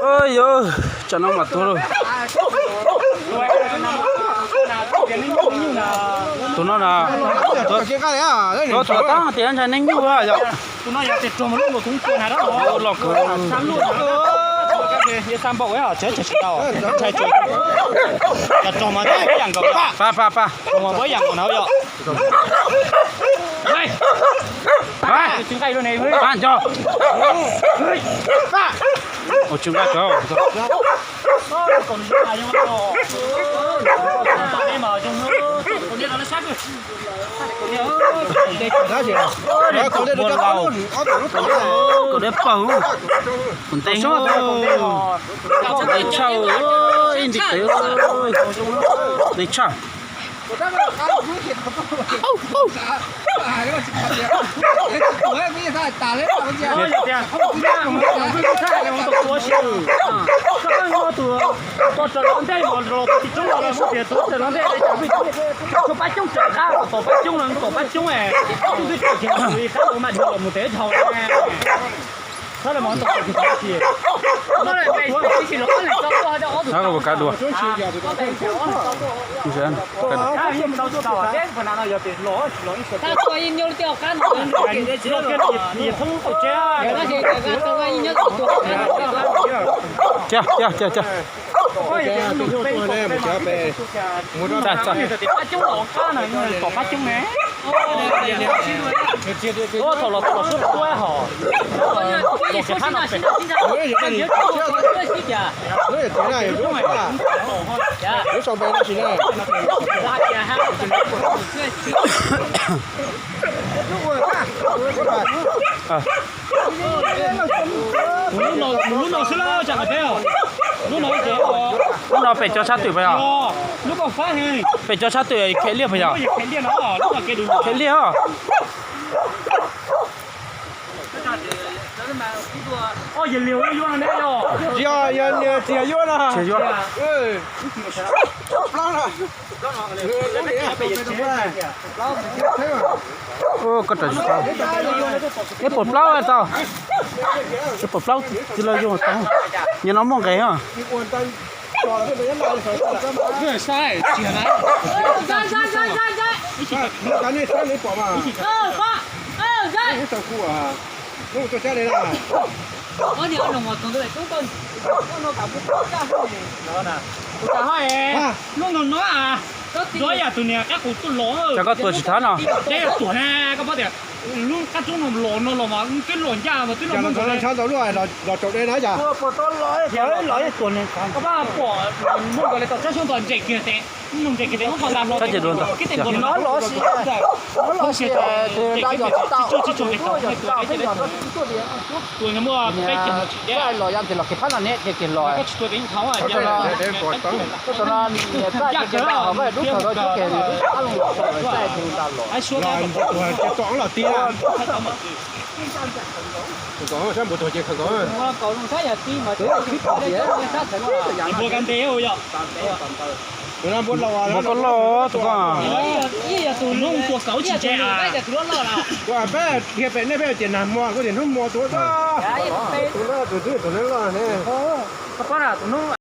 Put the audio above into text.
Oj, yog tsam no mas tuag lauj. Tus no na, tuag tag tias ntshai neeg nyuj yom. Pa, pa, pa. Pa nco. Ua tsis nqa cov. Kaum deb paug, kaum deb tshaj, ib ntiv tawv, nteg tshaj. Tus pab coob tsawv qab, tom pab coob no, tom pab coob, qab mus tes dhau. Kav dua. Cia, cia, cia, cia. Tom pab coob ne. Thaum los thaum los sub tuab hos. Mus lub no xwb lawm tsam peb os. Lub no pem cov sab twm puas yog? Pem cov sab twm khem liaj puas yog? Khem liaj os. Tsis yog, yog tsis yog yuav no. Tsis yog yuav. Koj raws tsis tau. Ib puas plaub tau. Ib puas plaub tsis los yuav tau. Nyob no muaj nqes os. Lub no no, tus niag qab qus tuaj los. Cov koj tuag tsis thab no. Deb tuag na, koj paub tias lub qab roob no los no los mas twb los ncaj mas twb los ntau luaj los tsaus de na yom. Koj paub pom muaj nkaus li tau tsab xyoob ntawd ntses kiag tes, ntses kiag tes lub qhov ntag no. Tsis tuag, tuag muaj peb caug los tsis deb. Los yog tes los kiag phab no ne, ces kiag los. Koj tsis tuag tes ib thaum. Los tiag. Saib npua tuag ces khaws nkaus. Npua kab nte yom. Npua koj loj tus koj. Hnub tua kaum tsis tseg. Peb dhia pem nej peb tias nag hmo kuj tias hnub hmo tua. Tus loj tus twb tus loj ne.